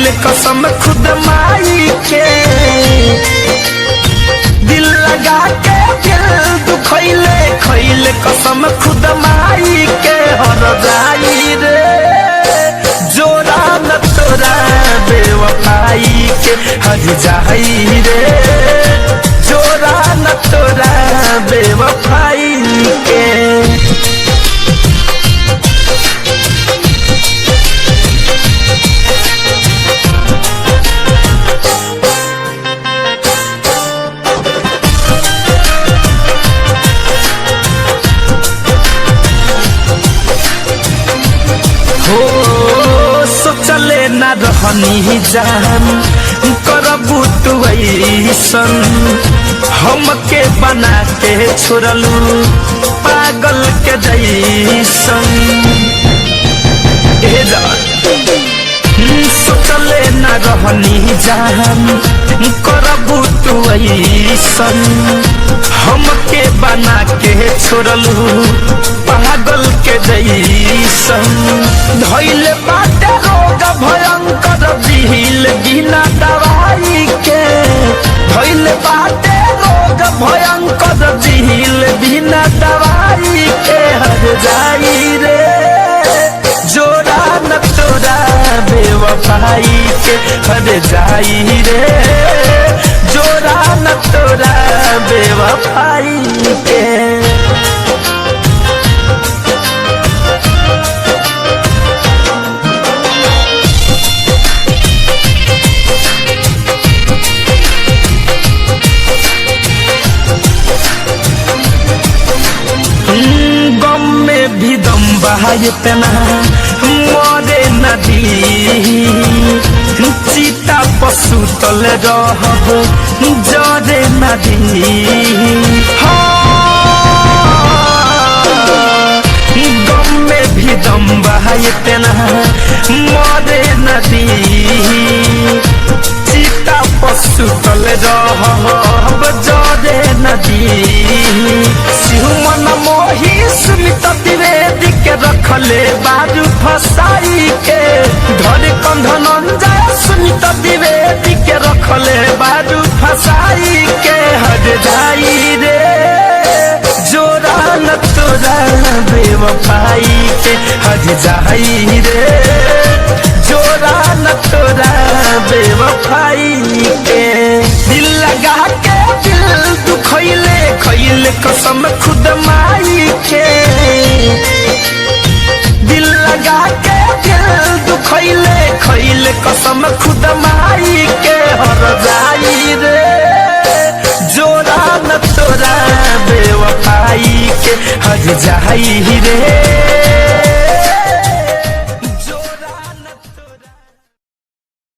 खैले कसम खुद माई के। दिल लगा के दिल दुखैले खैले कसम खुद माई के। हर जाई रे जोरा न तोरा बेवफाई के, हर जाई रे जोरा न तोरा बेवफाई के। हो सोचले न रहनी जान करबू तू ऐसन, हमके बना के छोड़लू पागल के जैसन। ए जान सोचले न रहनी जान करबू तू ऐसन, हमके बना के छोड़लू पागल के जैसन। धैल बाटे रोग भयंकर दिल बिना दवाई के, धैल बाटे रोग भयंकर दिल बिना दवाई के। हर जाई रे जोरा न तोरा बेवफाई के, हर जाई रे जोरा न तोरा बेवफाई के। गम में भी दम बहा इतना मरे नदी, चिता पशु तल रहब जरे नदी। हाँ, गम में भी दम बहा इतना मरे नदी, चिता पशु तल रहब जरे नदी। शिव मन मोही सुमित द्विवेदी के रखले बाजू फसाई के, धर कंधनंजय सुमित द्विवेदी के रखले बाजू फसाई के। हर जाई रे जोरा न तोरा बेवफाई के, हर जाई रे जोरा न तोरा बेवफाई के। दिल लगा के दिल दुखैले खैले कसम खुद माई के, दिल लगा के दिल दुखैले खैले कसम खुद माई के। हर जाई रे जोरा न तोरा बेवफाई के, हर जाई रे।